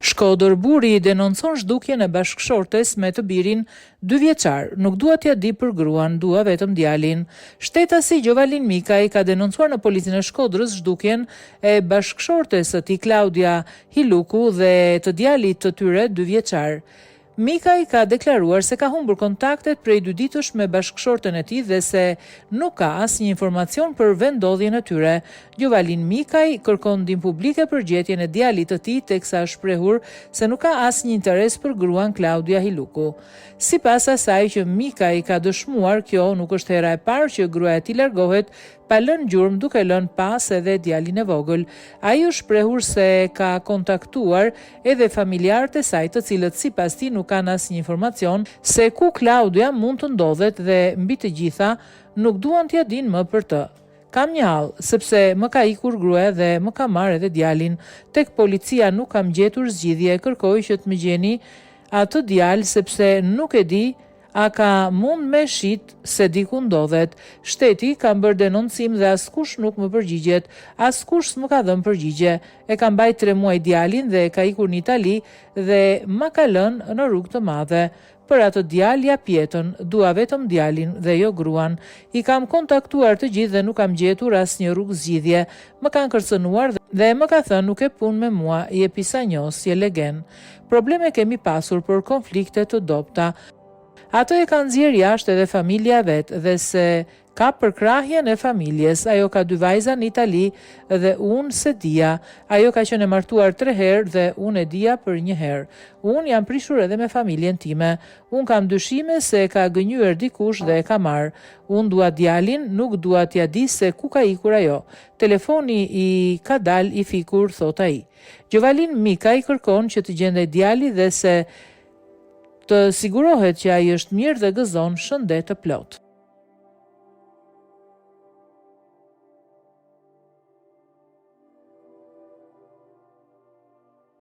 Shkodër, Burri denoncon zhdukjen e bashkëshortes me të birin dyvjeçar, Nuk dua t'ia di për gruan, dua vetëm djalin. Shtetasi Gjovalin Mikaj ka denoncuar në Policinë e Shkodrës zhdukjen e bashkëshortes së tij Klaudia Hiluku dhe të djalit të tyre dyvjeçar. Mikaj ka deklaruar se ka humbur kontaktet prej dy ditësh me bashkëshorten e tij dhe se nuk ka asnjë informacion për vendndodhjen e tyre. Gjovalin Mikaj kërkon ndihmë publike për gjetjen e djalit të tij teksa është shprehur se nuk ka asnjë interes për gruan Klaudia Hiluku. Sipas asaj që Mikaj ka dëshmuar kjo nuk është hera e parë që gruaja e tij largohet pa lënë gjurmë duke lënë pas edhe djalin e vogël. Ai është shprehur se ka kontaktuar edhe familjarët e saj të cilët sipas tij nuk kanë asnjë informacion se ku Klaudia mund të ndodhet dhe mbi të gjitha nuk duan t'ia dinë më për të. Kam një hall, sepse më ka ikur gruaja dhe më ka marrë edhe djalin. Tek policia nuk kam gjetur zgjidhje, kërkoj që të më gjeni atë djalë sepse nuk e di A ka mund me shit s'e di ku ndodhet. Shteti kam bërë denoncim dhe askush nuk më përgjigjet. Askush s'më ka dhënë përgjigje. E kam mbajt tre muaj djalin dhe ka ikur në Itali dhe ma ka lënë në rrugë të madhe. Për atë djalë jap jetën, dua vetëm djalin dhe jo gruan. I kam kontaktuar të gjithë dhe nuk kam gjetur asnjë rrugë zgjidhje. Më kanë kërcënuar dhe më ka thënë nuk ke punë me mua, je pisanjos, je legen. Probleme kemi pasur, por konflikte të dobëta. Atë e ka nxjerrë jashtë edhe familja e vet dhe s'e ka përkrahjen e familjes. Ajo ka dy vajza në Itali dhe unë s'e dija. Ajo ka qenë e martuar tre herë dhe unë e dija për një herë. Unë jam prishur edhe me familjen time. Unë kam dyshime se e ka gënjyer dikush dhe e ka marrë. Unë dua djalin, nuk dua t'ia di se ku ka ikur ajo. Telefoni i ka dalë i fikur, thotë ai. Gjovalin Mikaj kërkon që të gjendet djali dhe se të sigurohet që ai është mirë dhe gëzon shëndet të plotë.